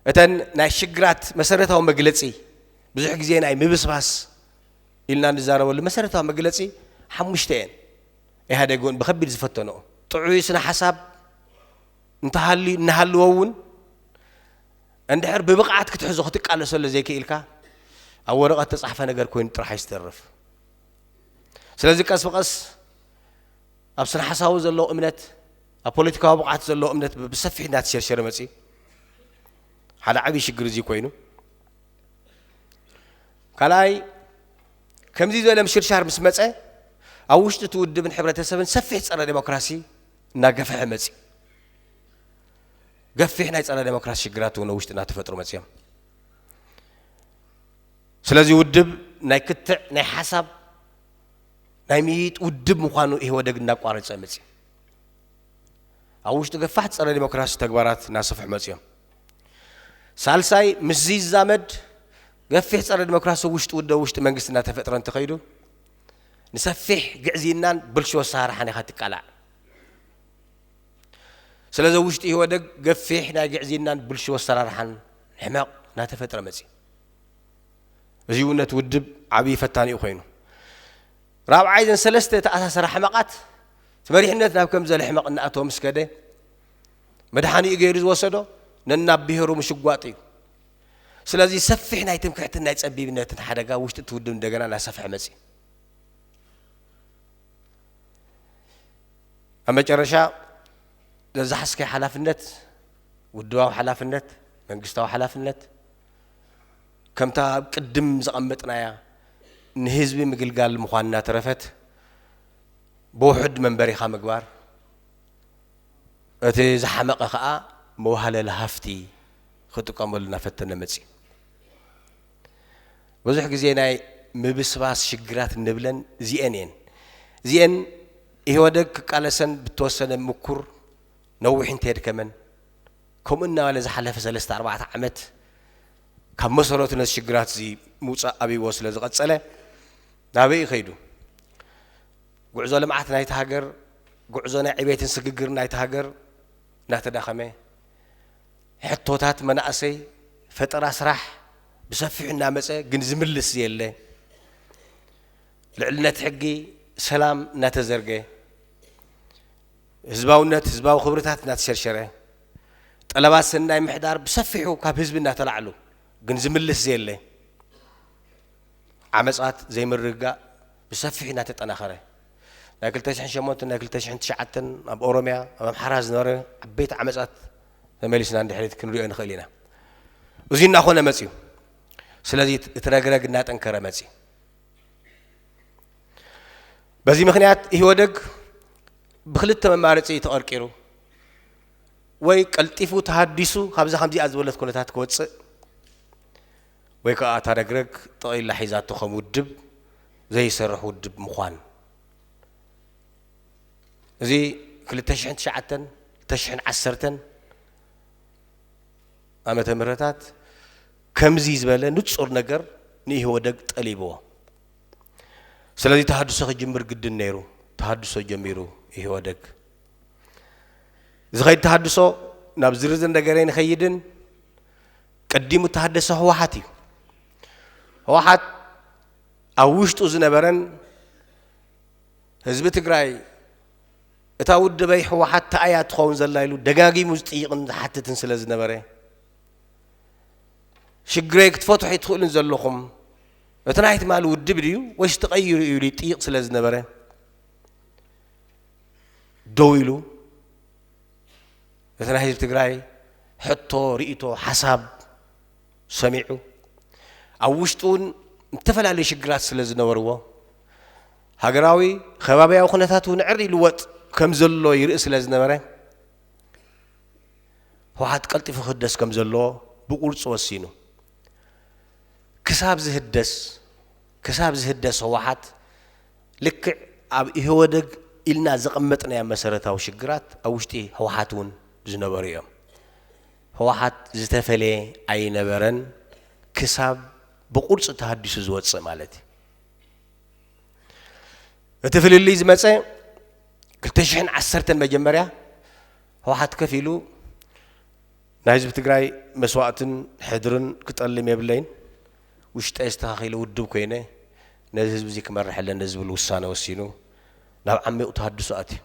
እተን ናይ ሽግራት መሰረታዊ መግለጺ፣ ብዙሕ ግዜ ናይ ምብስባስ ኢልና እንዛረበሉ መሰረታዊ መግለጺ ሓሙሽተ እየን። ኢህኣዴግ እውን ብኸቢድ ዝፈተኖ ጥዑይ ስነ ሓሳብ እንተሃልዩ፣ እናሃለወ እውን እንድሕር ብብቕዓት ክትሕዞ ክትቃለሰሉ ዘይክኢልካ፣ ኣብ ወረቐት ተጻሕፈ ነገር ኮይኑ ጥራሕ እዩ ዝተርፍ። ስለዚ ቀስ ብቐስ ኣብ ስነ ሓሳቡ ዘለዎ እምነት፣ ኣብ ፖለቲካዊ ብቕዓት ዘለዎ እምነት ብሰፊሕ እናተሸርሸረ መጺኡ። ሓደ ዓብዪ ሽግር እዚ ኮይኑ፣ ካልኣይ፣ ከምዚ ዝበለ ምሽርሻር ምስ መጸ፣ ኣብ ውሽጢ እቲ ውድብን ሕብረተሰብን ሰፊሕ ጸረ ዴሞክራሲ እናገፍሐ መጺኡ። ገፊሕ ናይ ጸረ ዴሞክራሲ ሽግራት እውን ኣብ ውሽጢ እናተፈጥሩ መጺኦም። ስለዚ ውድብ ናይ ክትዕ ናይ ሓሳብ ናይ ምይይጥ ውድብ ምዃኑ ኢህወደግ እናቋረጸ መጺኡ። ኣብ ውሽጡ ገፋሕቲ ጸረ ዴሞክራሲ ተግባራት እናሰፍሑ መጺኦም። ሳልሳይ፣ ምስዚ ዝዛመድ ገፊሕ ጸረ ዴሞክራሲ ውሽጢ ውድብ፣ ውሽጢ መንግስቲ እናተፈጥረ እንተኸይዱ፣ ንሰፊሕ ግዕዝይናን ብልሹ ኣሰራርሓን ኢኻ ትቃላዕ። ስለዚ ውሽጢ ኢህወደግ ገፊሕ ናይ ግዕዝይናን ብልሹ ኣሰራርሓን ሕመቕ እናተፈጥረ መጺኡ። እዚ እውን ነቲ ውድብ ዓብዪ ፈታኒኡ ኮይኑ። ራብዓይ፣ እዘን ሰለስተ ተኣሳሰራ ሕመቓት፣ እቲ መሪሕነት ናብ ከም ዘለ ሕመቕ እናኣተወ ምስ ከደ፣ መድሓኒኡ ገይሩ ዝወሰዶ ነናብ ብሄሩ ምሽጓጥ እዩ። ስለዚ ሰፊሕ ናይ ትምክሕትን ናይ ጸቢብነትን ሓደጋ ውሽጢ እቲ ውድብ እንደገና እናሰፍሐ መጺኡ። ኣብ መጨረሻ፣ ዘዝሓዝካዮ ሓላፍነት፣ ውድባዊ ሓላፍነት፣ መንግስታዊ ሓላፍነት፣ ከምታ ኣብ ቅድም ዘቐመጥናያ ንህዝቢ ምግልጋል ምዃን እናተረፈት፣ ብውሑድ መንበሪኻ ምግባር፣ እቲ ዝሓመቐ ኸኣ መዋህለሊ ሃፍቲ ክጥቀመሉ እናፈተነ መጺኡ። ብዙሕ ግዜ ናይ ምብስባስ ሽግራት እንብለን እዚኤን እየን። እዚኤን ኢህወደግ ክቃለሰን ብተወሰነ ምኩር ነዊሕ እንተየድከመን፣ ከምኡ እናበለ ዝሓለፈ ሰለስተ ኣርባዕተ ዓመት ካብ መሰረቱ ነዚ ሽግራት እዚ ምውጻእ ኣብይዎ ስለ ዝቐጸለ፣ ናበይ እዩ ከይዱ? ጉዕዞ ልምዓት ናይቲ ሃገር፣ ጉዕዞ ናይ ዕቤትን ስግግርን ናይቲ ሃገር እናተዳኸመ፣ ሕቶታት መናእሰይ፣ ፈጠራ ስራሕ ብሰፊሑ እናመጸ ግን ዝምልስ ዘየለ፣ ልዕልነት ሕጊ፣ ሰላም እናተዘርገ፣ ህዝባውነት፣ ህዝባዊ ክብርታት እናተሸርሸረ፣ ጠለባት ሰናይ ምሕዳር ብሰፊሑ ካብ ህዝቢ እናተላዕሉ ግን ዝምልስ ዘየለ፣ ዓመጻት ዘይምርግጋእ ብሰፊሑ እናተጠናኸረ፣ ናይ ክልተ ሽሕን ሸሞንተን፣ ናይ ክልተ ሽሕን ትሽዓተን ኣብ ኦሮምያ፣ ኣብ ኣምሓራ ዝነበረ ዓበይቲ ዓመጻት ተመሊስና ንድሕሪት ክንሪኦ ንኽእል ኢና። እዚ እናኾነ መጺኡ። ስለዚ እቲ ረግረግ እናጠንከረ መጺኡ። በዚ ምኽንያት ኢህወደግ ብኽልተ መማረጺ እዩ ተቐርቂሩ። ወይ ቀልጢፉ ተሃዲሱ ካብዛ ከምዚኣ ዝበለት ኩነታት ክወጽእ፣ ወይ ከኣ እታ ረግረግ ጠቕሊላ ሒዛቶ ከም ውድብ ዘይሰርሕ ውድብ ምዃን። እዚ ክልተ ሽሕን ትሽዓተን፣ ክልተ ሽሕን ዓሰርተን ዓመተ ምህረታት ከምዚ ዝበለ ንጹር ነገር ንኢህወደግ ጠሊብዎ። ስለዚ ተሃድሶ ክጅምር ግድን ነይሩ። ተሃድሶ ጀሚሩ ኢህወደግ። ዝኸይድ ተሃድሶ ናብ ዝርዝር ነገረይ ንኸይድን፣ ቀዲሙ ተሃደሰ ህወሓት እዩ። ህወሓት ኣብ ውሽጡ ዝነበረን ህዝቢ ትግራይ፣ እታ ውድበይ ህወሓት ተኣያ ትኸውን ዘላ ኢሉ ደጋጊሙ ዝጥይቕን ዝሓትትን ስለ ዝነበረ፣ ሽግረይ ክትፈትሑ ኣይትኽእሉን ዘለኹም፣ እቲ ናይ ትማሊ ውድብ ድዩ ወይስ ተቐይሩ እዩ ኢሉ ይጥይቕ ስለ ዝነበረ፣ ደው ኢሉ እቲ ናይ ህዝቢ ትግራይ ሕቶ፣ ርእይቶ፣ ሓሳብ ሰሚዑ፣ ኣብ ውሽጡ እውን ዝተፈላለዩ ሽግራት ስለ ዝነበርዎ፣ ሃገራዊ ከባብያዊ ኩነታት እውን ዕር ኢሉ ወጥ ከም ዘሎ ይርኢ ስለ ዝነበረ፣ ህወሓት ቀልጢፉ ክህደስ ከም ዘለዎ ብቁርፂ ወሲኑ። ክሳብ ዝህደስ፣ ክሳብ ዝህደስ ህወሓት ልክዕ ኣብ ኢህወደግ ኢልና ዘቐመጥናዮ መሰረታዊ ሽግራት ኣብ ውሽጢ ህወሓት እውን ዝነበሩ እዮም። ህወሓት ዝተፈለየ ኣይነበረን፣ ክሳብ ብቁርፂ ተሃዲሱ ዝወፅእ ማለት እዩ። እቲ ፍልልይ ዝመፀ ክልተ ሽሕን ዓሰርተን መጀመርያ ህወሓት ከፊሉ ናይ ህዝቢ ትግራይ መስዋእትን ሕድርን ክጠልም የብለይን። ውሽጠይ ኣስተኻኺለ ውድብ ኮይነ ነዚ ህዝቢ እዚ ክመርሕ ኣለኒ ዝብል ውሳነ ወሲኑ ናብ ዓሚቕ ተሃድሶ ኣትዩ።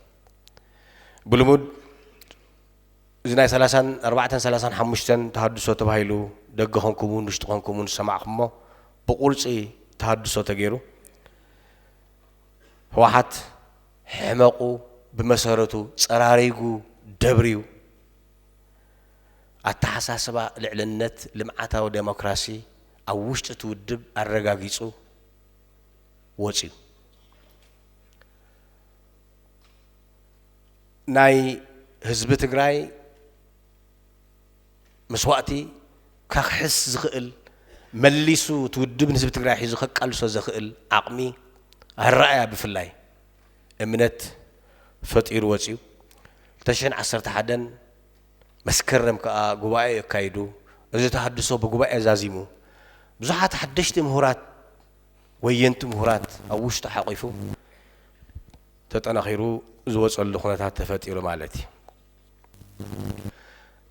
ብልሙድ እዚ ናይ ሰላሳን ኣርባዕተን ሰላሳን ሓሙሽተን ተሃድሶ ተባሂሉ ደገ ኾንኩምን ውሽጢ ኾንኩምን ዝሰማዕኹሞ ብቑርፂ ተሃድሶ ተገይሩ። ህወሓት ሕመቑ ብመሰረቱ ፀራሪጉ ደብርዩ ኣተሓሳስባ ልዕልነት ልምዓታዊ ዴሞክራሲ ኣብ ውሽጢ እቲ ውድብ ኣረጋጊፁ ወፅዩ። ናይ ህዝቢ ትግራይ መስዋእቲ ከኽሕስ ዝኽእል፣ መሊሱ እቲ ውድብ ንህዝቢ ትግራይ ሒዙ ከቃልሶ ዘኽእል ዓቕሚ ኣረኣእያ ብፍላይ እምነት ፈጢሩ ወፅዩ። ክልተ ሽሕን ዓሰርተ ሓደን መስከረም ከዓ ጉባኤ ኣካይዱ። እዚ ተሃድሶ ብጉባኤ ዛዚሙ ብዙሓት ሓደሽቲ ምሁራት፣ ወየንቲ ምሁራት ኣብ ውሽጡ ሓቂፉ ተጠናኺሩ ዝወፀሉ ኩነታት ተፈጢሩ ማለት እዩ።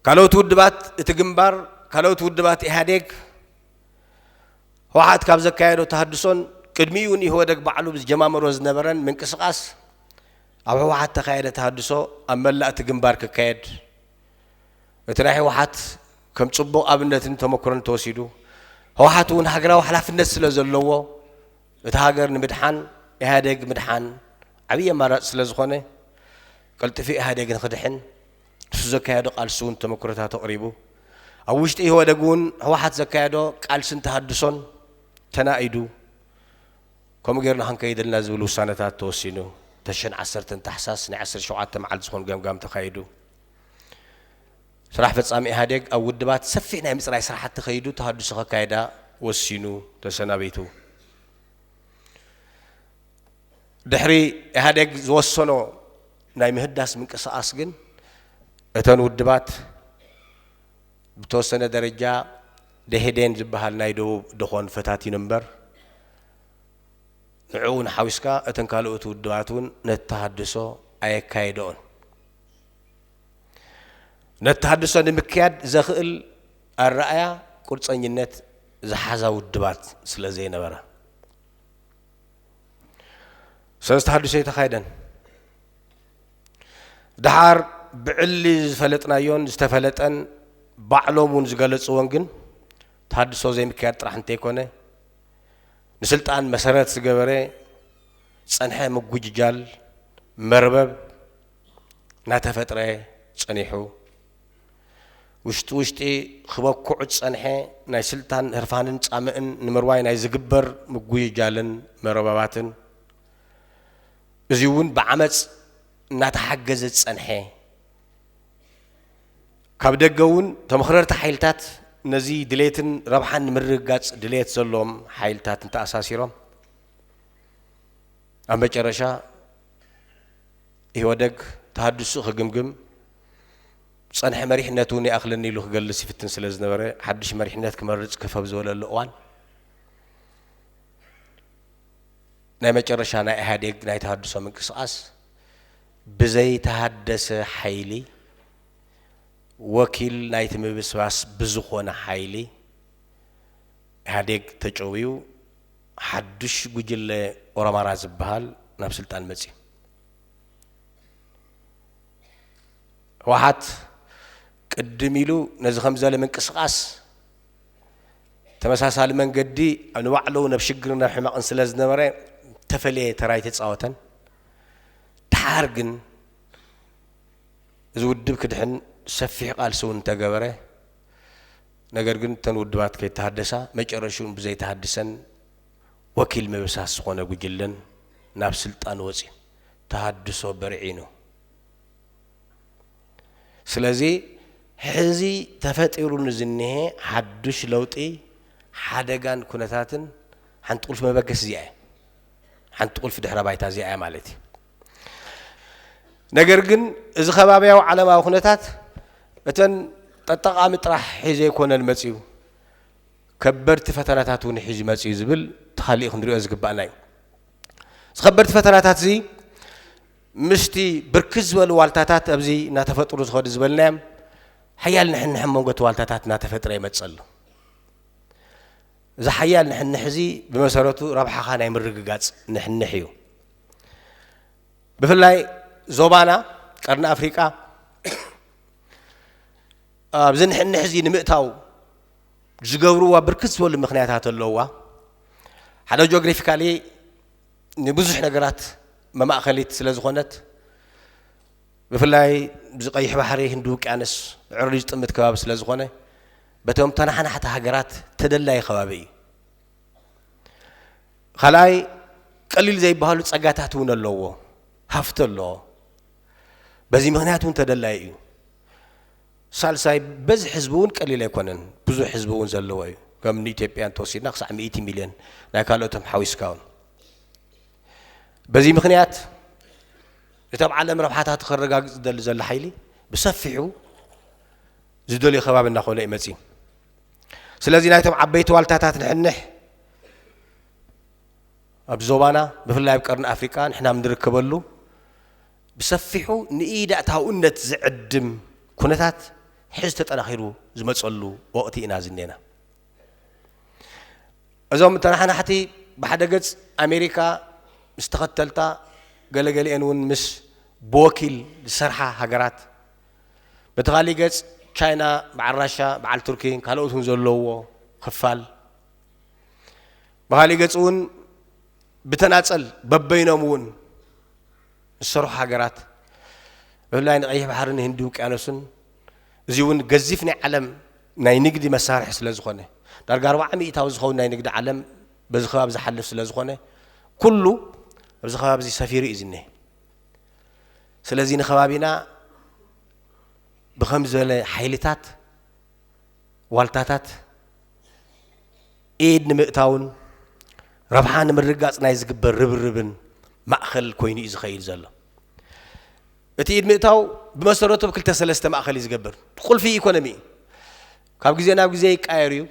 ካልኦት ውድባት እቲ ግንባር፣ ካልኦት ውድባት ኢህኣዴግ ህወሓት ካብ ዘካየዶ ተሃድሶን ቅድሚኡ እውን ኢህወደግ ባዕሉ ዝጀማመሮ ዝነበረን ምንቅስቓስ ኣብ ህወሓት ተኻየደ ተሃድሶ ኣብ መላእ እቲ ግንባር ክካየድ እቲ ናይ ህወሓት ከም ፅቡቕ ኣብነትን ተመክሮን ተወሲዱ ህወሓት እውን ሃገራዊ ሓላፍነት ስለ ዘለዎ እቲ ሃገር ንምድሓን ኢህኣዴግ ምድሓን ዓብዪ ኣማራፂ ስለ ዝኾነ ቀልጢፉ ኢህኣዴግ ንክድሕን ንሱ ዘካየዶ ቃልሲ እውን ተመክሮታት ኣቕሪቡ ኣብ ውሽጢ ኢህወደግ እውን ህወሓት ዘካየዶ ቃልስን ተሃድሶን ተናኢዱ ከምኡ ጌርና ክንከይደልና ዝብል ውሳነታት ተወሲኑ ተሽሕን ዓሰርተን ታሕሳስ ናይ ዓሰርተ ሸውዓተ መዓልቲ ዝኾን ገምጋም ተኻይዱ። ስራሕ ፈጻሚ ኢህኣዴግ ኣብ ውድባት ሰፊሕ ናይ ምፅራይ ስራሕቲ ከይዱ ተሃድሶ ከካይዳ ወሲኑ ተሰናቢቱ። ድሕሪ ኢህኣዴግ ዝወሰኖ ናይ ምህዳስ ምንቅስቓስ ግን እተን ውድባት ብተወሰነ ደረጃ ደሄዴን ዝበሃል ናይ ደቡብ ደኾን ፈታቲኑ እምበር ንዕኡ እውን ሓዊስካ እተን ካልኦት ውድባት እውን ነቲ ተሃድሶ ኣየካየደኦን። ነቲ ተሃድሶ ንምክያድ ዘኽእል ኣረኣያ ቁርፀኝነት ዝሓዛ ውድባት ስለ ዘይነበራ ስለዚ ተሃድሶ ኣይተኻየደን። ደሓር ብዕሊ ዝፈለጥናዮን ዝተፈለጠን ባዕሎም እውን ዝገለፅዎን ግን ተሃድሶ ዘይምክያድ ጥራሕ እንተይኮነ ንስልጣን መሰረት ዝገበረ ዝፀንሐ ምጉጅጃል መርበብ እናተፈጥረ ፀኒሑ ውሽጢ ውሽጢ ክበኩዑ ዝፀንሐ ናይ ስልጣን ህርፋንን ፃምእን ንምርዋይ ናይ ዝግበር ምጉይጃልን መረባባትን እዚ እውን ብዓመፅ እናተሓገዘ ዝፀንሐ ካብ ደገ እውን ተመኽረርቲ ሓይልታት ነዚ ድሌትን ረብሓን ንምርግጋፅ ድሌት ዘለዎም ሓይልታት እንተኣሳሲሮም ኣብ መጨረሻ ኢህወደግ ተሃድሱ ክግምግም ዝፀንሐ መሪሕነት እውን ይኣኽለኒ ኢሉ ክገልፅ ይፍትን ስለ ዝነበረ ሓድሽ መሪሕነት ክመርፅ ከፍ ኣብ ዝበለሉ እዋን ናይ መጨረሻ ናይ ኢህኣዴግ ናይ ተሃድሶ ምንቅስቃስ ብዘይተሃደሰ ሓይሊ ወኪል ናይቲ ምብስባስ ብዝኾነ ሓይሊ ኢህኣዴግ ተጨውዩ ሓዱሽ ጉጅለ ኦሮማራ ዝበሃል ናብ ስልጣን መፅዩ። ህወሓት ቅድም ኢሉ ነዚ ከምዘለ ምንቅስቃስ ተመሳሳሊ መንገዲ ንባዕሉ እውን ኣብ ሽግርን ኣብ ሕመቕን ስለ ዝነበረ ተፈለየ ተራ ኣይተፃወተን። ድሓር ግን እዚ ውድብ ክድሕን ሰፊሕ ቃልሲ እውን እንተገበረ ነገር ግን እተን ውድባት ከይተሃደሳ መጨረሽኡን ብዘይተሃድሰን ወኪል ምብሳስ ዝኾነ ጉጅለን ናብ ስልጣን ወፅዩ ተሃድሶ በርዒኑ። ስለዚ ሕዚ ተፈጢሩ ንዝኒሀ ሓዱሽ ለውጢ ሓደጋን ኩነታትን ሓንቲ ቁልፊ መበገሲ እዚኣ እያ። ሓንቲ ቁልፊ ድሕረ ባይታ እዚኣ እያ ማለት እዩ። ነገር ግን እዚ ከባቢያዊ ዓለማዊ ኩነታት እተን ጠጠቓሚ ጥራሕ ሒዘ ኣይኮነን መፅዩ፣ ከበድቲ ፈተናታት እውን ሒዙ መፅዩ ዝብል ተኻሊኡ ክንሪኦ ዝግባእና እዩ። እዚ ከበድቲ ፈተናታት እዚ ምስቲ ብርክት ዝበሉ ዋልታታት ኣብዚ እናተፈጥሩ ዝኸዱ ዝበልናዮም ሓያል ንሕንሕ ኣብ መንጎ ተዋልታታት እናተፈጥረ ይመጽእ ኣሎ። እዚ ሓያል ንሕንሕ እዚ ብመሰረቱ ረብሓኻ ናይ ምርግጋጽ ንሕንሕ እዩ። ብፍላይ ዞባና፣ ቀርኒ ኣፍሪቃ፣ ኣብዚ ንሕንሕ እዚ ንምእታው ዝገብርዋ ብርክት ዝበሉ ምኽንያታት ኣለውዋ። ሓደ ጂኦግራፊካሊ ንብዙሕ ነገራት መማእኸሊት ስለ ዝኾነት፣ ብፍላይ ብዚ ቀይሕ ባሕሪ፣ ህንዲ ውቅያኖስ፣ ዕርዲ ዝጥምት ከባቢ ስለ ዝኾነ፣ በቶም ተናሓናሕቲ ሃገራት ተደላዪ ከባቢ እዩ። ካልኣይ፣ ቀሊል ዘይበሃሉ ጸጋታት እውን ኣለዎ። ሃፍቲ ኣለዎ። በዚ ምኽንያት እውን ተደላዪ እዩ። ሳልሳይ፣ በዝሒ ህዝቢ እውን ቀሊል ኣይኮነን። ብዙሕ ህዝቢ እውን ዘለዎ እዩ። ከም ንኢትዮጵያ እንተወሲድና፣ ክሳዕ ሚእቲ ሚልዮን፣ ናይ ካልኦቶም ሓዊስካ እውን። በዚ ምኽንያት፣ እቲ ኣብ ዓለም ረብሓታት ከረጋግጽ ዝደሊ ዘሎ ሓይሊ ብሰፊሑ ዝደልዮ ከባቢ እናኾነ እዩ መጺኡ። ስለዚ፣ ናይቶም ዓበይቲ ዋልታታት ንሕንሕ ኣብ ዞባና፣ ብፍላይ ኣብ ቀርኒ ኣፍሪቃ፣ ንሕና ንርከበሉ፣ ብሰፊሑ ንኢድ ኣእታውነት ዝዕድም ኩነታት ሕዚ ተጠናኺሩ ዝመጸሉ ወቕቲ ኢና ዝኔና። እዞም ተናሓናሕቲ፣ ብሓደ ገጽ ኣሜሪካ ምስ ተኸተልታ፣ ገለገሊአን እውን ምስ ብወኪል ዝሰርሓ ሃገራት፣ በቲ ካሊእ ገጽ ቻይና፣ በዓል ራሻ፣ በዓል ቱርኪ፣ ካልኦት እውን ዘለውዎ ክፋል፣ ብኻሊእ ገጽ እውን ብተናጸል በበይኖም እውን ዝሰርሑ ሃገራት፣ ብፍላይ ንቐይሕ ባሕርን ንህንዲ ውቅያኖስን፣ እዚ እውን ገዚፍ ናይ ዓለም ናይ ንግዲ መሳርሒ ስለ ዝኾነ፣ ዳርጋ ኣርባዓ ሚእታዊ ዝኸውን ናይ ንግዲ ዓለም በዚ ከባቢ ዝሓልፍ ስለ ዝኾነ፣ ኩሉ ኣብዚ ከባቢ እዚ ሰፊሩ እዩ ዝኒሀ። ስለዚ ንከባቢና ብኸም ዝበለ ሓይልታት፣ ዋልታታት ኢድ ንምእታውን ረብሓ ንምርግጋጽ ናይ ዝግበር ርብርብን ማእከል ኮይኑ እዩ ዝኸይድ ዘሎ። እቲ ኢድ ምእታው ብመሰረቱ ብክልተ ሰለስተ ማእከል እዩ ዝገብር። ቁልፊ ኢኮኖሚ እዩ። ካብ ግዜ ናብ ግዜ ይቃየር እዩ።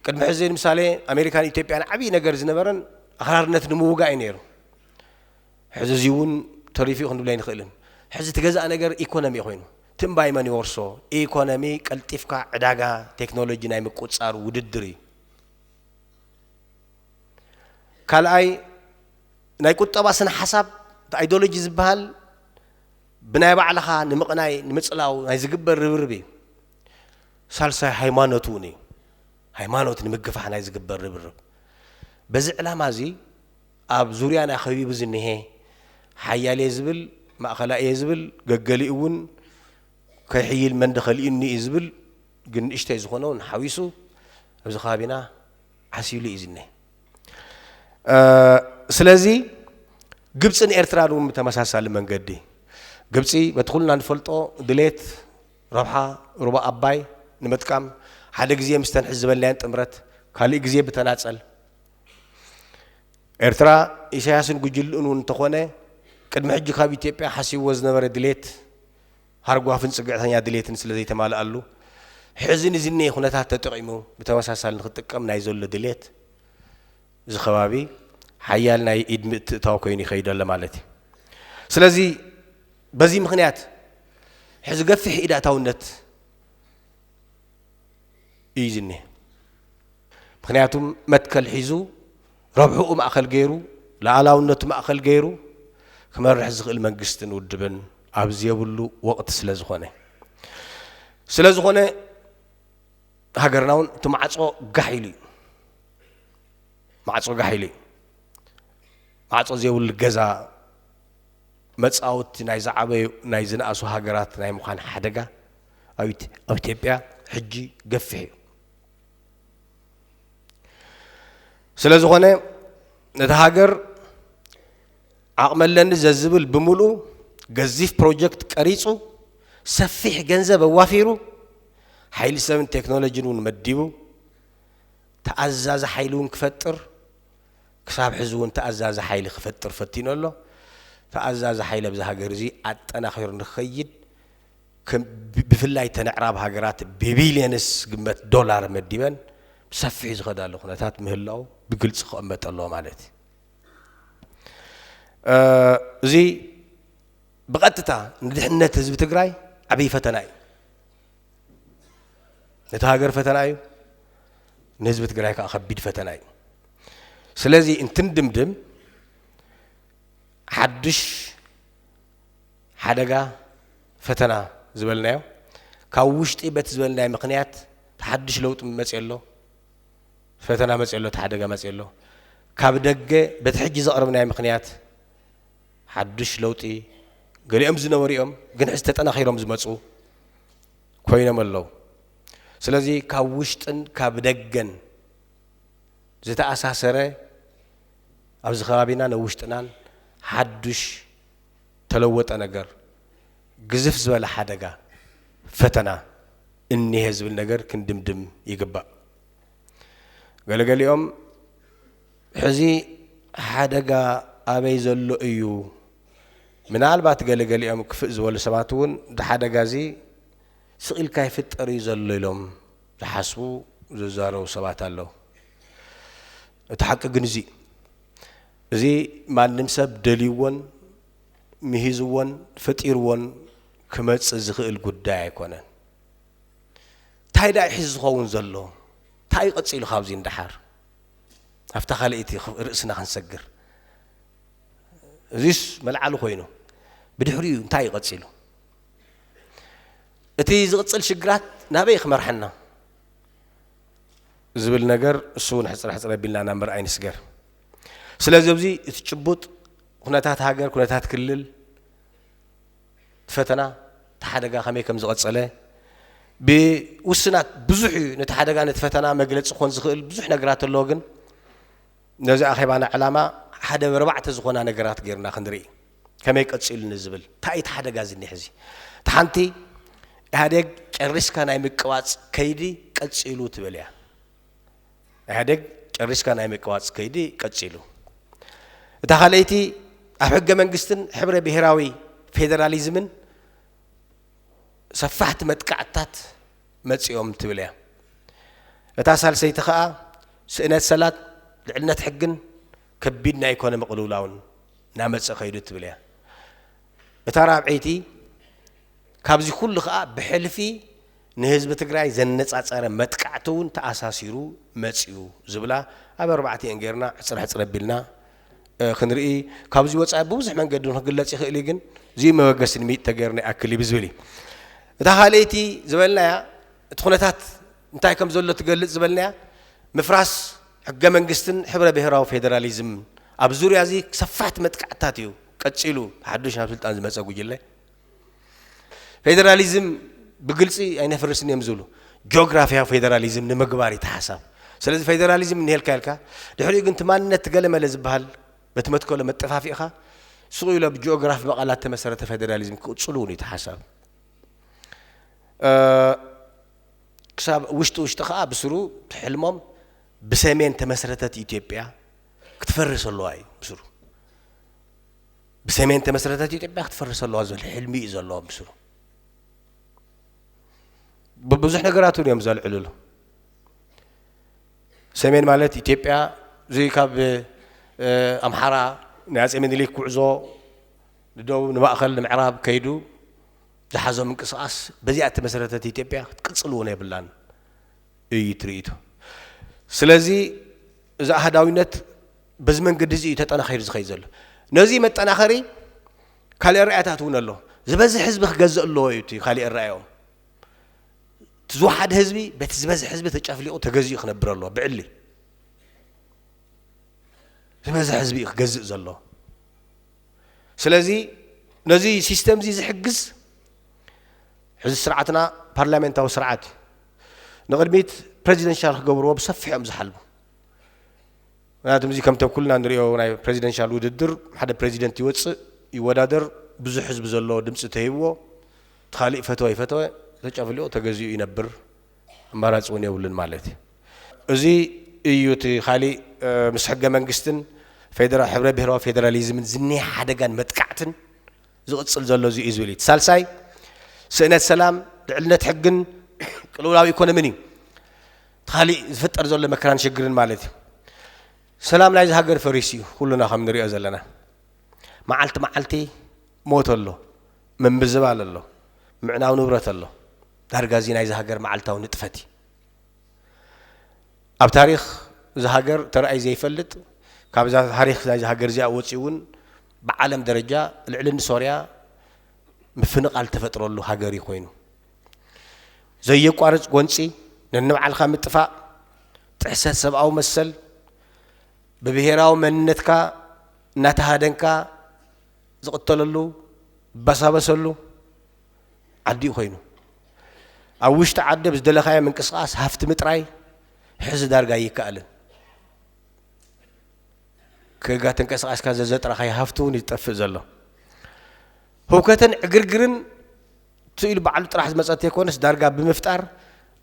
ቅድሚ ሕዚ ንምሳሌ ኣሜሪካን ኢትዮጵያን ዓብዪ ነገር ዝነበረን ኣኽራርነት ንምውጋእ እዩ ነይሩ። ሕዚ እዚ እውን ተሪፉ እዩ ክንብል ኣይንኽእልን። ሕዚ እቲ ገዛእ ነገር ኢኮኖሚ ኮይኑ፣ እቲ እምባይ መን ይወርሶ? ኢኮኖሚ ቀልጢፍካ ዕዳጋ ቴክኖሎጂ ናይ ምቁጽጻር ውድድር እዩ። ካልኣይ፣ ናይ ቁጠባ ስነ ሓሳብ፣ እቲ ኣይዲዮሎጂ ዝበሃል ብናይ ባዕልኻ ንምቕናይ፣ ንምጽላው ናይ ዝግበር ርብርብ እዩ። ሳልሳይ፣ ሃይማኖት እውን እዩ። ሃይማኖት ንምግፋሕ ናይ ዝግበር ርብርብ። በዚ ዕላማ እዚ ኣብ ዙርያና ከቢቡ ዝኒሀ ሓያል እየ ዝብል፣ ማእከላይ እየ ዝብል፣ ገገሊኡ እውን ከይሕይል መንደ ከሊኡኒ እዩ ዝብል፣ ግን ንእሽተይ ዝኾነ እውን ሓዊሱ ኣብዚ ከባቢና ዓሲሉ እዩ ዝኒሀ። እ፣ ስለዚ ግብፅን ኤርትራን እውን ብተመሳሳሊ መንገዲ፣ ግብፂ በቲ ኩልና ንፈልጦ ድሌት ረብሓ ሩባ ኣባይ ንምጥቃም ሓደ ግዜ ምስተን ሕዚ ዝበልናየን ጥምረት፣ ካሊእ ግዜ ብተናጸል፣ ኤርትራ፣ ኢሳያስን ጉጅልኡን እውን እንተኾነ፣ ቅድሚ ሕጂ ካብ ኢትዮጵያ ሓሲብዎ ዝነበረ ድሌት፣ ሃርጓፍን ጽግዕተኛ ድሌትን ስለ ዘይተማልኣሉ፣ ሕዚ ንዝኒሀ ኩነታት ተጠቒሙ ብተመሳሳሊ ንክጥቀም ናይ ዘሎ ድሌት፣ እዚ ከባቢ ሓያል ናይ ኢድ ምትእታው ኮይኑ ይኸይድ ኣሎ ማለት እዩ። ስለዚ በዚ ምኽንያት ሕዚ ገፊሕ ኢድ ኣእታውነት እዩ ዝኒሀ። ምኽንያቱም መትከል ሒዙ፣ ረብሕኡ ማእከል ገይሩ፣ ሉዓላውነቱ ማእከል ገይሩ ክመርሕ ዝኽእል መንግስትን ውድብን ኣብ ዘየብሉ ወቕቲ ስለ ዝኾነ። ስለ ዝኾነ ሃገርና እውን እቲ ማዕጾ ጋሕ ኢሉ እዩ። ማዕጾ ጋሕ ኢሉ እዩ። ማዕጾ ዘይብሉ ገዛ መጻወቲ ናይ ዝዓበዩ ናይ ዝነኣሱ ሃገራት ናይ ምዃን ሓደጋ ኣብ ኢት-፣ ኣብ ኢትዮጵያ ሕጂ ገፊሕ እዩ። ስለ ዝኾነ ነቲ ሃገር ዓቕሚ ኣለኒ ዘዝብል ብምልኡ ገዚፍ ፕሮጀክት ቀሪጹ፣ ሰፊሕ ገንዘብ ኣዋፊሩ፣ ሓይሊ ሰብን ቴክኖሎጂን እውን መዲቡ፣ ተኣዛዚ ሓይሊ እውን ክፈጥር፣ ክሳብ ሕዚ እውን ተኣዛዚ ሓይሊ ክፈጥር ፈቲኑ ኣሎ። ተኣዛዚ ሓይሊ ኣብዚ ሃገር እዚ ኣጠናኺሩ ንክኸይድ፣ ከም ብ-፣ ብፍላይ ተን ኣዕራብ ሃገራት ብቢልየንስ ግመት ዶላር መዲበን ብሰፊሑ ዝኸዳሉ ኩነታት ምህላው ብግልጺ ክቕመጥ ኣለዎ ማለት እዩ። እ፣ እዚ ብቐጥታ ንድሕነት ህዝቢ ትግራይ ዓብዪ ፈተና እዩ። ነቲ ሃገር ፈተና እዩ፣ ንህዝቢ ትግራይ ከዓ ከቢድ ፈተና እዩ። ስለዚ እንትንድምድም ሓዱሽ ሓደጋ ፈተና ዝበልናዮ ካብ ውሽጢ በቲ ዝበልናዮ ምክንያት ሓዱሽ ለውጢ መፅእ ኣሎ፣ ፈተና መፅእ ኣሎ፣ እቲ ሓደጋ መፅእ ኣሎ። ካብ ደገ በቲ ሕጂ ዘቕረብናዮ ምክንያት ሓዱሽ ለውጢ ገሊኦም ዝነበሩ እዮም፣ ግን ሕዚ ተጠናኺሮም ዝመፁ ኮይኖም ኣለዉ። ስለዚ ካብ ውሽጥን ካብ ደገን ዝተኣሳሰረ ኣብዚ ከባቢና ንውሽጥናን ሓዱሽ ተለወጠ ነገር ግዝፍ ዝበለ ሓደጋ ፈተና እኒሀ ዝብል ነገር ክንድምድም ይግባእ። ገለገሊኦም ሕዚ ሓደጋ ኣበይ ዘሎ እዩ? ምናልባት ገለገሊኦም ክፍእ ዝበሉ ሰባት እውን እቲ ሓደጋ እዚ ስቕ ኢልካ ይፍጠር እዩ ዘሎ ኢሎም ዝሓስቡ ዝዛረቡ ሰባት ኣለዉ። እቲ ሓቂ ግን እዚ እዚ ማንም ሰብ ደልይዎን ምሂዝዎን ፈጢርዎን ክመፅእ ዝኽእል ጉዳይ ኣይኮነን። እንታይ ደኣ እዩ ዝኸውን ዘሎ? እንታይ እዩ ቀፂሉ ካብዚ ንደሓር ኣብታ ካልኣይቲ ርእስና ክንሰግር? እዚስ መልዓሊ ኮይኑ ብድሕሪኡ እንታይ እዩ ቀፂሉ? እቲ ዝቕፅል ሽግራት ናበይ ክመርሐና ዝብል ነገር እሱ እውን ሕፅረ ሕፅረ ቢልና ናብ ምርኣይ ንስገር። ስለዚ ኣብዚ እቲ ጭቡጥ ኩነታት ሃገር፣ ኩነታት ክልል፣ ፈተና፣ እቲ ሓደጋ ከመይ ከም ዝቐፀለ ብውስናት ብዙሕ እዩ። ነቲ ሓደጋ ነቲ ፈተና መግለፂ ክኾን ዝኽእል ብዙሕ ነገራት ኣለዎ፣ ግን ነዚ ኣኼባና ዕላማ ሓደ በርባዕተ ዝኾና ነገራት ጌርና ክንርኢ ከመይ ቀፂሉ ንዝብል እንታይ እቲ ሓደጋ እዚ እኒሕ እዚ እቲ ሓንቲ ኢህኣዴግ ጨሪስካ ናይ ምቅባፅ ከይዲ ቀፂሉ ትብል እያ። ኢህኣዴግ ጨሪስካ ናይ ምቅባፅ ከይዲ ቀፂሉ። እታ ካልኣይቲ ኣብ ሕገ መንግስትን ሕብረ ብሔራዊ ፌዴራሊዝምን ሰፋሕቲ መጥቃዕትታት መፂኦም ትብል እያ። እታ ሳልሰይቲ ከዓ ስእነት ሰላት ልዕልነት ሕግን ከቢድ ናይ ኢኮኖሚ ቅልውላውን እናመፀ ከይዱ ትብል እያ። እታ ራብዐይቲ ካብዚ ኩሉ ከዓ ብሕልፊ ንህዝቢ ትግራይ ዘነፃፀረ መጥቃዕቲ እውን ተኣሳሲሩ መፅዩ ዝብላ ኣብ ኣርባዕቲኤን ጌርና ሕፅር ሕፅር ኣቢልና ክንርኢ። ካብዚ ወፃኢ ብብዙሕ መንገዲ ክግለፅ ይኽእል እዩ፣ ግን እዚ መበገሲ ንሚጥ ተገይሩ ናይ ኣክል እዩ ብዝብል እዩ። እታ ካልኣይቲ ዝበልናያ እቲ ኩነታት እንታይ ከም ዘሎ ትገልፅ ዝበልናያ ምፍራስ ሕገ መንግስትን ሕብረ ብሔራዊ ፌዴራሊዝም ኣብ ዙርያ እዚ ሰፋሕቲ መጥቃዕትታት እዩ ቀፂሉ ሓዱሽ ናብ ስልጣን ዝመፀ ጉጅለ። ፌደራሊዝም ብግልፂ ኣይነፍርስን እዮም ዝብሉ። ጂኦግራፊያዊ ፌደራሊዝም ንምግባር እዩ እቲ ሓሳብ። ስለዚ ፌደራሊዝም እኒሄልካ ኢልካ ድሕሪኡ ግን እቲ ማንነት ገለመለ ዝበሃል በቲ መትከሎ መጠፋፊእኻ ስቕ ኢሎ ብጂኦግራፊ መቓላት ተመሰረተ ፌደራሊዝም ክቕፅሉ እውን እዩ እቲ ሓሳብ። ክሳብ ውሽጢ ውሽጢ ከዓ ብስሩ ትሕልሞም ብሰሜን ተመስረተት ኢትዮጵያ ክትፈርስ ኣለዋ እዩ ብስሩ። ብሰሜን ተመስረተት ኢትዮጵያ ክትፈርስ ኣለዋ ዝብል ሕልሚ እዩ ዘለዎም ብስሩ። ብዙሕ ነገራት እውን እዮም ዘልዕልሉ። ሰሜን ማለት ኢትዮጵያ እዚ ካብ ኣምሓራ ናይ ኣፀ ምኒልክ ጉዕዞ ንደቡብ ንማእኸል ንምዕራብ ከይዱ ዝሓዞ ምንቅስቃስ በዚኣ እተመሰረተት ኢትዮጵያ ክትቅፅል እውን የብላን እዩ ትርኢቱ። ስለዚ እዚ ኣህዳዊነት በዚ መንገዲ እዚ እዩ ተጠናኺሩ ዝኸይድ ዘሎ። ነዚ መጠናኸሪ ካልእ ኣረኣእያታት እውን ኣሎ። ዝበዝሕ ህዝቢ ክገዝእ ኣለዎ እዩ እቲ ካልእ ኣረኣእያኦም። እቲ ዝወሓደ ህዝቢ በቲ ዝበዝሕ ህዝቢ ተጨፍሊቑ ተገዚኡ ክነብር ኣለዎ ብዕሊ። ዝበዝሕ ህዝቢ እዩ ክገዝእ ዘሎ። ስለዚ ነዚ ሲስተም እዚ ዝሕግዝ ሕዚ ስርዓትና ፓርላሜንታዊ ስርዓት እዩ። ንቕድሚት ፕሬዚደንሻል ክገብርዎ ብሰፊሖም ዝሓልሙ። ምክንያቱም እዚ ከምቶም ኩልና ንሪኦ ናይ ፕሬዚደንሻል ውድድር ሓደ ፕሬዚደንት ይወፅእ ይወዳደር ብዙሕ ህዝቢ ዘለዎ ድምፂ ተሂብዎ እቲ ካሊእ ፈተወ ይፈተወ ተጨፍሊቑ ተገዚኡ ይነብር። ኣማራፂ እውን የብሉን ማለት እዩ። እዚ እዩ እቲ ካሊእ ምስ ሕገ መንግስትን ፌደራ ሕብረ ብሔራዊ ፌደራሊዝምን ዝኒሀ ሓደጋን መጥቃዕትን ዝቕፅል ዘሎ እዚ እዩ ዝብል እዩ። እቲ ሳልሳይ ስእነት ሰላም ልዕልነት ሕግን ቅልውላው ኢኮኖሚን እዩ። እቲ ካሊእ ዝፍጠር ዘሎ መከራን ሽግርን ማለት እዩ። ሰላም ናይዚ ሃገር ፈሪሱ እዩ ኩሉና ከም ንሪኦ ዘለና። መዓልቲ መዓልቲ ሞት ኣሎ፣ ምምብዝባል ኣሎ፣ ምዕናው ንብረት ኣሎ። ዳርጋ እዚ ናይዚ ሃገር መዓልታዊ ንጥፈት እዩ። ኣብ ታሪኽ እዛ ሃገር ተራእዩ ዘይፈልጥ፣ ካብዛ ታሪኽ ናይዛ ሃገር እዚኣ ወፂኡ እውን ብዓለም ደረጃ ልዕሊ ንሶርያ ምፍንቓል ተፈጥረሉ ሃገር እዩ ኮይኑ። ዘየቋርፅ ጎንፂ፣ ነንባዕልኻ ምጥፋእ፣ ጥሕሰት ሰብኣዊ መሰል፣ ብብሄራዊ መንነትካ እናተሃደንካ ዝቕተለሉ፣ ዝበሳበሰሉ ዓዲ እዩ ኮይኑ። ኣብ ውሽጢ ዓዲ ብዝደለኻዮ ምንቅስቓስ ሃፍቲ ምጥራይ ሕዚ ዳርጋ ኣይከኣልን። ከጋ ተንቀሳቒስካ ዘዘጥራኻዮ ሃፍቲ እውን ይጠፍእ ዘሎ። ህውከትን ዕግርግርን ትኢሉ ባዕሉ ጥራሕ ዝመጸ እንተይኮነስ ዳርጋ ብምፍጣር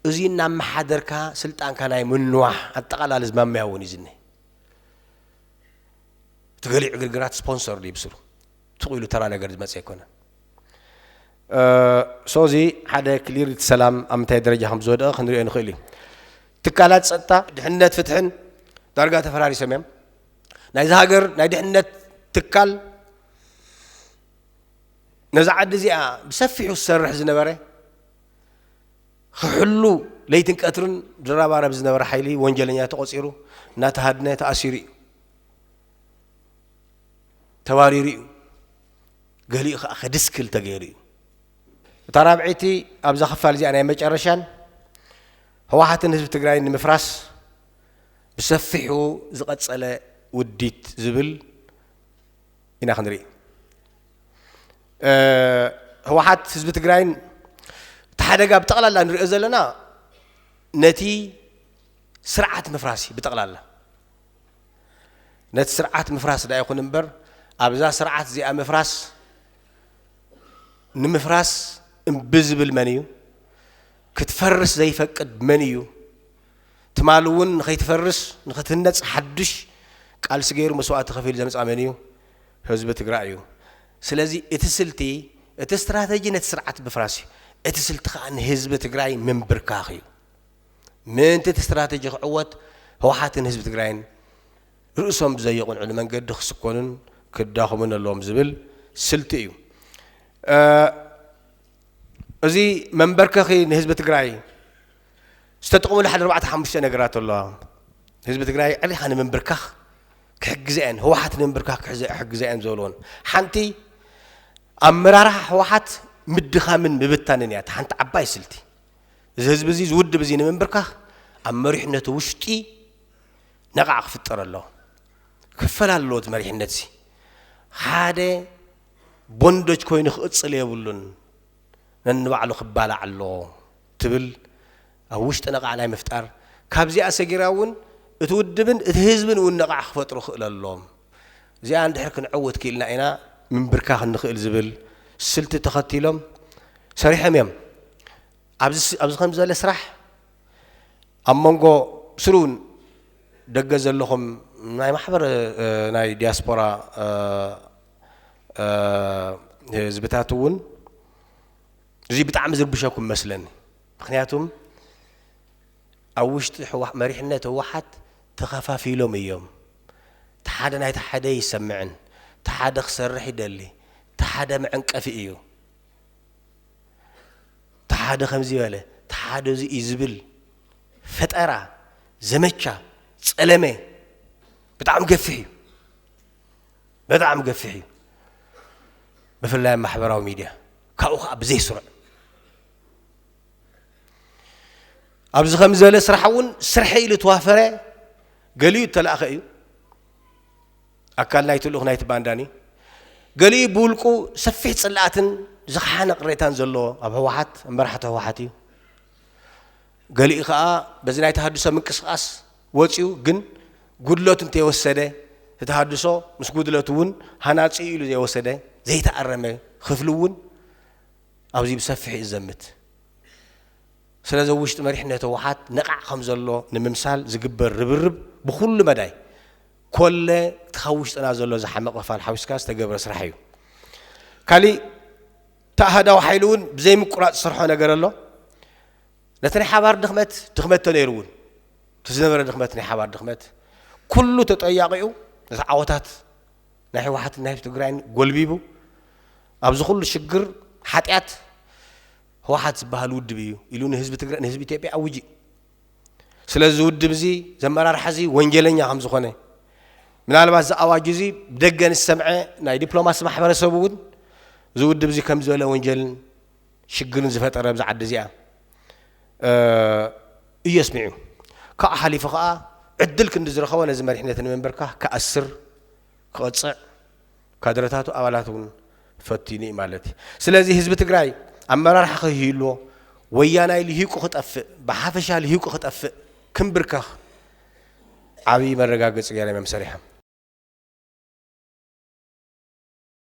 እዚ እናመሓደርካ ስልጣንካ ናይ ምንዋሕ ኣጠቓላሊ ዝማምያ እውን እዩ ዝኒሀ። እቲ ገሊኡ ዕግርግራት ስፖንሰር ድዩ ብስሩ ትኽኢሉ ተራ ነገር ዝመጸ ኣይኮነን። ሶ እዚ ሓደ ክሊር እቲ ሰላም ኣብ ምንታይ ደረጃ ከም ዝወደቐ ክንሪኦ ንኽእል እዩ። ትካላት ጸጥታ፣ ድሕነት፣ ፍትሕን ዳርጋ ተፈራሪሶም እዮም። ናይዚ ሃገር ናይ ድሕነት ትካል ነዛ ዓዲ እዚኣ ብሰፊሑ ዝሰርሕ ዝነበረ፣ ክሕሉ ለይትን ቀትርን ዝረባረብ ዝነበረ ሓይሊ ወንጀለኛ ተቖጺሩ እናተሃድነ ተኣሲሩ እዩ። ተባሪሩ እዩ። ገሊኡ ከዓ ከድስክል ተገይሩ እዩ። እታ ራብዐይቲ ኣብዛ ክፋል እዚኣ ናይ መጨረሻን ህወሓትን ህዝቢ ትግራይን ንምፍራስ ብሰፊሑ ዝቐጸለ ውዲት ዝብል ኢና ክንርኢ። ህወሓት ህዝቢ ትግራይን እቲ ሓደጋ ብጠቕላላ ንሪኦ ዘለና ነቲ ስርዓት ምፍራስ እዩ ብጠቕላላ። ነቲ ስርዓት ምፍራስ ዳ ይኹን እምበር ኣብዛ ስርዓት እዚኣ ምፍራስ ንምፍራስ እምቢ ዝብል መን እዩ? ክትፈርስ ዘይፈቅድ መን እዩ? ትማሊ እውን ንኸይትፈርስ ንኽትህነፅ ሓዱሽ ቃልሲ ገይሩ መስዋእቲ ከፊሉ ዘምፃ መን እዩ? ህዝቢ ትግራይ እዩ። ስለዚ እቲ ስልቲ እቲ ስትራተጂ ነቲ ስርዓት ምፍራስ እዩ። እቲ ስልቲ ከዓ ንህዝቢ ትግራይ ምንብርካኽ እዩ። ምእንቲ እቲ ስትራተጂ ክዕወት ህወሓትን ህዝቢ ትግራይን ርእሶም ብዘየቕንዕሉ መንገዲ ክስኮኑን ክዳኸሙን ኣለዎም ዝብል ስልቲ እዩ። እዚ መንበርከኺ ንህዝቢ ትግራይ ዝተጠቕሙሉ ሓደ ኣርባዕተ ሓሙሽተ ነገራት ኣለዋ። ህዝቢ ትግራይ ዕሪኻ ንምንብርካኽ ክሕግዘ እየን፣ ህወሓት ንምንብርካኽ ክሕግዘ እየን ዝበልዎን ሓንቲ ኣመራርሓ ህወሓት ምድኻምን ምብታንን እያ። ሓንቲ ዓባይ ስልቲ እዚ ህዝቢ እዚ ዝውድብ እዚ ንምንብርካኽ ኣብ መሪሕነቱ ውሽጢ ነቓዕ ክፍጠር ኣለዎ። ክፈል ኣለዎ እቲ መሪሕነት እዚ። ሓደ ቦንዶጅ ኮይኑ ክቕፅል የብሉን። ነንባዕሉ ክባላዕ ኣለዎ ትብል ኣብ ውሽጢ ነቓዕ ናይ ምፍጣር፣ ካብዚኣ ሰጊራ እውን እቲ ውድብን እቲ ህዝብን እውን ነቓዕ ክፈጥሩ ክእል ኣለዎም። እዚኣ እንድሕር ክንዕውት ክኢልና ኢና ምንብርካኽ ንኽእል ዝብል ስልቲ ተኸቲሎም ሰሪሖም እዮም። ኣብዚ ስ- ኣብዚ ከም ዝበለ ስራሕ ኣብ መንጎ ስሩ እውን ደገ ዘለኹም ናይ ማሕበር ናይ ዲያስፖራ ህዝብታት እውን እዚ ብጣዕሚ ዝርብሸኩም መስለኒ። ምክንያቱም ኣብ ውሽጢ መሪሕነት ህወሓት ተኸፋፊሎም እዮም። ተሓደ ናይቲ ሓደ ይሰምዕን ተሓደ ክሰርሕ ይደሊ፣ ተሓደ መዐንቀፊ እዩ። ተሓደ ከምዚ በለ፣ ተሓደ እዚ እዩ ዝብል ፈጠራ፣ ዘመቻ፣ ጸለመ ብጣዕሚ ገፊሕ እዩ። በጣዕሚ ገፊሕ እዩ። ብፍላይ ኣብ ማሕበራዊ ሚድያ ካብኡ ከዓ ብዘይ ስሩዕ ኣብዚ ከም ዝበለ ስራሕ እውን ስርሐ ኢሉ ተዋፈረ። ገሊኡ እተላእኸ እዩ። ኣካል ናይቲ ልኡኽ ናይቲ ባንዳን እዩ። ገሊኡ ብውልቁ ሰፊሕ ጽልኣትን ዝኸሓነ ቅሬታን ዘለዎ ኣብ ህወሓት፣ ኣብ መራሕቲ ህወሓት እዩ። ገሊኡ ከዓ በዚ ናይ ተሃድሶ ምንቅስቃስ ወፂኡ ግን ጉድለቱ እንተይወሰደ፣ እቲ ተሃድሶ ምስ ጉድለቱ እውን ሃናፂ ኢሉ ዘይወሰደ ዘይተኣረመ ክፍሊ እውን ኣብዚ ብሰፊሕ እዩ ዝዘምት። ስለዚ ውሽጢ መሪሕነት ህወሓት ነቓዕ ከም ዘሎ ንምምሳል ዝግበር ርብርብ ብኩሉ መዳይ ኮለ እቲ ካብ ውሽጥና ዘሎ ዝሓመቐ ክፋል ሓዊስካ ዝተገብረ ስራሕ እዩ። ካሊእ እቲ ኣሃዳዊ ሓይሊ እውን ብዘይምቁራፅ ዝሰርሖ ነገር ኣሎ። ነቲ ናይ ሓባር ድኽመት ድኽመት ተነይሩ እውን እቲ ዝነበረ ድኽመት ናይ ሓባር ድኽመት ኩሉ ተጠያቂኡ ነቲ ዓወታት ናይ ህወሓትን ናይ ህዝቢ ትግራይን ጎልቢቡ ኣብዚ ኩሉ ሽግር ሓጢኣት ህወሓት ዝበሃል ውድብ እዩ ኢሉ ንህዝቢ ትግራይ ንህዝቢ ኢትዮጵያ ኣውጂ። ስለዚ እዚ ውድብ እዚ ዘመራርሓ እዚ ወንጀለኛ ከም ዝኾነ ምናልባት እዚ ኣዋጅ እዚ ብደገ ንዝሰምዐ ናይ ዲፕሎማሲ ማሕበረሰብ እውን እዚ ውድብ እዚ ከም ዝበለ ወንጀልን ሽግርን ዝፈጠረ ኣብዚ ዓዲ እዚኣ እዩ ኣስሚዑ። ካብኡ ሓሊፉ ከዓ ዕድል ክንዲ ዝረኸቦ ነዚ መሪሕነት ንምንበርካ ክኣስር፣ ክቐፅዕ፣ ካድረታቱ ኣባላት እውን ፈቲኑ እዩ ማለት እዩ። ስለዚ ህዝቢ ትግራይ ኣመራርሓ ከይህልዎ፣ ወያናይ ልሂቁ ክጠፍእ፣ ብሓፈሻ ልሂቁ ክጠፍእ፣ ክንብርከኽ ዓብዪ መረጋገፂ ገይሮም እዮም ሰሪሖም።